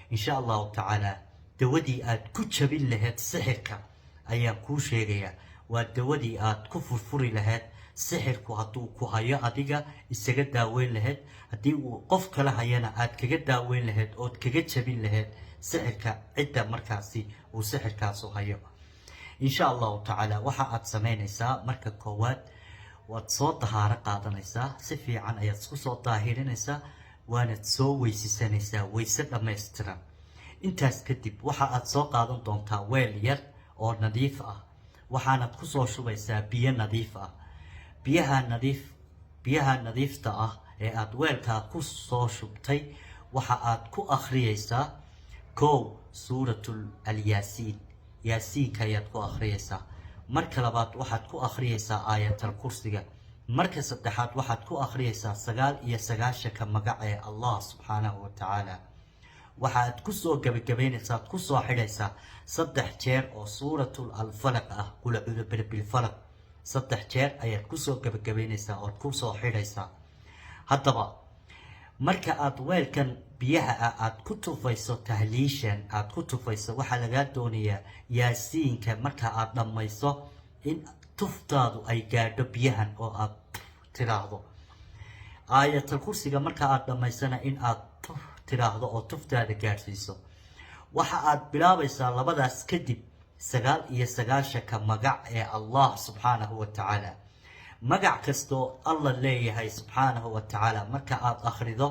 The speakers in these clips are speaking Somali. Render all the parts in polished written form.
Insha Allahu tacaala, dawadii aad ku jabin lahayd sixirka ayaan kuu sheegayaa. Waa dawadii aad ku furfuri lahayd sixirku hadduu ku hayo, adiga isaga daaweyn lahayd, haddii uu qof kale hayana aad kaga daaweyn lahayd ood kaga jabin lahayd sixirka cidda markaasi uu sixirkaasu hayo. Insha Allahu tacaala, waxa aad samaynaysaa marka koowaad, waad soo dahaaro qaadanaysaa. Si fiican ayaad isku soo daahirinaysaa, waanaad soo weysisanaysaa weyse dhammaystiran. Intaas kadib waxa aad soo qaadan doontaa weel yar oo nadiif ah, waxaanaad kusoo shubaysaa biyo nadiif ah. Biyaha nadiifta ah ee aad weelkaa ku soo shubtay waxa aad ku akhriyeysaa kow, Suuratul Alyaasiin, Yaasiinka ayaad ku akhriyeysaa. Marka labaad waxaad ku akhriyeysaa Aayatal Kursiga. Marka saddexaad waxaad ku akhriyeysaa 99-ka magac ee Allah subxaanahu wa tacaala. Waxaad kusoo gebagabaynaysaa, ad kusoo xidhaysaa saddex jeer oo Suuratul Alfalaq ah, Qul acuudu birabbilfalaq, saddex jeer ayaad kusoo gebagabaynaysaa ood kusoo xidhaysaa. Haddaba marka aad weelkan biyaha ah aad ku tufayso, tahliishan aad ku tufayso, waxaa lagaa doonayaa Yaasiinka marka aad dhammayso in tuftaadu ay gaadho biyahan oo aad tiraahdo. Aayatal Kursiga marka aad dhammaysana in aad tuf tiraahdo oo tuftaada gaadhsiiso. Waxa aad bilaabaysaa labadaas kadib 99-ka magac ee Allah subxaanahu wa tacaala. Magac kastoo Alla leeyahay subxaanahu wa tacaala marka aad akhrido,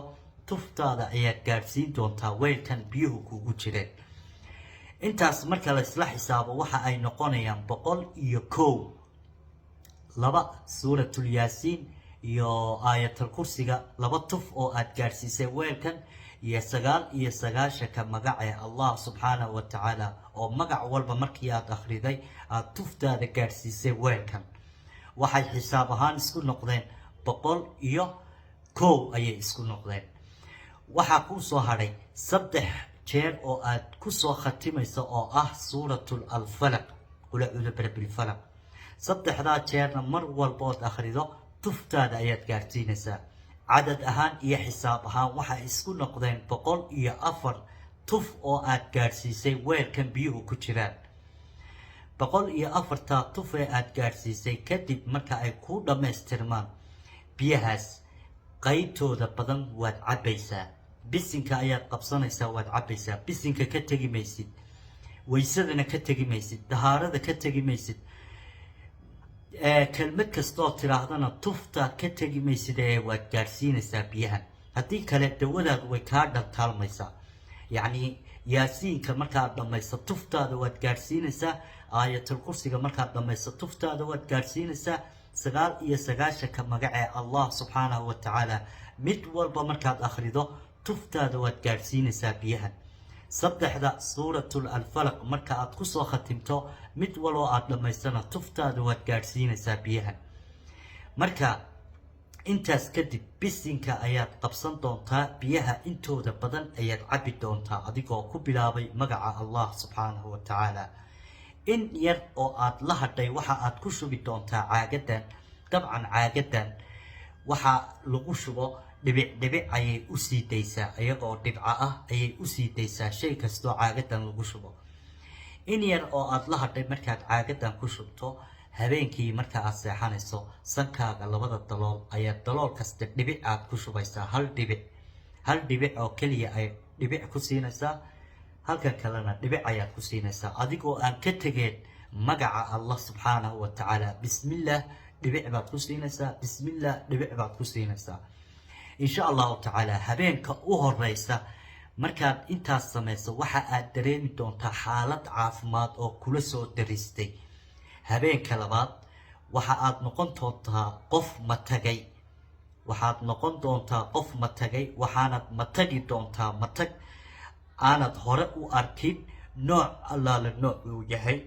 tuftaada ayaad gaadhsiin doontaa weelkan biyuhu kugu jireen. Intaas marka la isla xisaabo, waxa ay noqonayaan 101: laba Suuratul Yaasiin iyo Aayatal Kursiga, laba tuf oo aad gaadhsiisay weelkan, iyo 99-ka magac ee Allah subxaanahu wa tacaala, oo magac walba markii aad akhriday aada tuftaada gaadhsiisay weelkan. Waxay xisaab ahaan isku noqdeen 101 ayay isku noqdeen. Waxaa kuu soo hadhay saddex jeer oo aad ku soo khatimayso oo ah Suuratul Alfalaq, Qul acuudu birabbilfalaq. Saddexdaa jeerna mar walba ood akhrido, tuftaada ayaad gaadhsiinaysaa. Cadad ahaan iyo xisaab ahaan waxay isku noqdeen 104 tuf oo aad gaadhsiisay weelkan biyuhu ku jiraan. 104-taa tuf ee aad gaadhsiisay kadib, marka ay kuu dhammaystirmaan, biyahaas qaybtooda badan waad cabbaysaa. Bisinka ayaad qabsanaysaa, waad cabbaysaa. Bisinka ka tegi maysid, waysadana ka tegi maysid, dahaarada ka tegi maysid. Kelmad kastooo tidhaahdana tufta ka tegi maysid ee waad gaadhsiinaysaa biyahan. Haddii kale dawadaadu way kaa dhantaalmaysaa. Yacni, Yaasiinka markaad dhammayso, tuftaada waad gaadhsiinaysaa. Aayatul Kursiga markaad dhammayso, tuftaada waad gaadhsiinaysaa. 99-ka magacee Allah subxaanahu wa tacaala mid walba markaad akhrido, tuftaada waad gaadhsiinaysaa biyahan. Saddexda Suuratul Alfalaq marka aad kusoo khatimto, mid waloo aad dhammaysana tuftaada waad gaadhsiinaysaa biyahan. Marka intaas kadib bisinka ayaad qabsan doontaa, biyaha intooda badan ayaad cabbi doontaa adigoo ku bilaabay magaca Allah subxaanahu wa tacaala. In yar oo aad la hadhay waxa aad ku shubi doontaa caagadan. Dabcan caagadan waxaa lagu shubo dhibic dhibic ayay usii daysaa, iyagoo dhibco ah ayay usii daysaa shay kastoo caagadan lagu shubo. In yar oo aad la hadhay markaad caagadan ku shubto, habeenkii marka aad seexanayso, sankaaga labada dalool ayaa dalool kasta dhibic aad ku shubaysaa. Hal dhibic, hal dhibic oo keliya ay dhibic ku siinaysaa, halkan kalena dhibic ayaad ku siinaysaa, adigoo aan ka tegeen magaca Allah subxaanahu wa tacaala. Bismillaah dhibic baad ku siinaysaa, bismillaah dhibic baad ku siinaysaa. Insha Allahu tacaala, habeenka u horeysa markaad intaas samayso, waxa aad dareemi doontaa xaalad caafimaad oo kula soo daristay. Habeenka labaad waxa aad noqon doontaa qof matagay, waxaad noqon doontaa qof matagay, waxaanad matagi doontaa matag aanad hore u arkin, nooc allaale nooc uu yahay.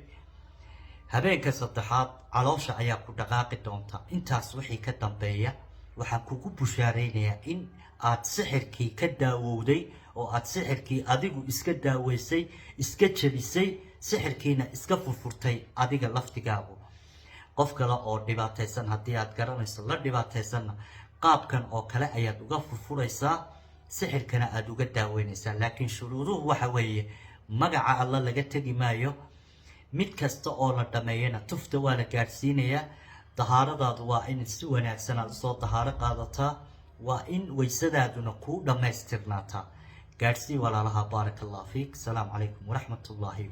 Habeenka saddexaad caloosha ayaa ku dhaqaaqi doonta. Intaas wixii ka dambeeya, waxaan kugu bushaaraynayaa in aad sixirkii ka daawowday oo aad sixirkii adigu iska daaweysay, iska jebisay, sixirkiina iska furfurtay adiga laftigaagu. Qof kale oo dhibaataysan haddii aad garanayso, la dhibaataysanna, qaabkan oo kale ayaad uga furfuraysaa. Sixirkana aada uga daaweynaysaa. Laakiin shuruuduhu waxa weeye: magaca Alla laga tegi maayo, mid kasta oo la dhameeyana tufta waa la gaadhsiinayaa, dahaaradaadu waa in si wanaagsan aad usoo dahaaro qaadataa, waa in waysadaaduna kuu dhammaystirnaataa. Gaadhsii walaalaha. Baaraka Allah fiik. Asalaamu calaykum waraxmat ullaahi.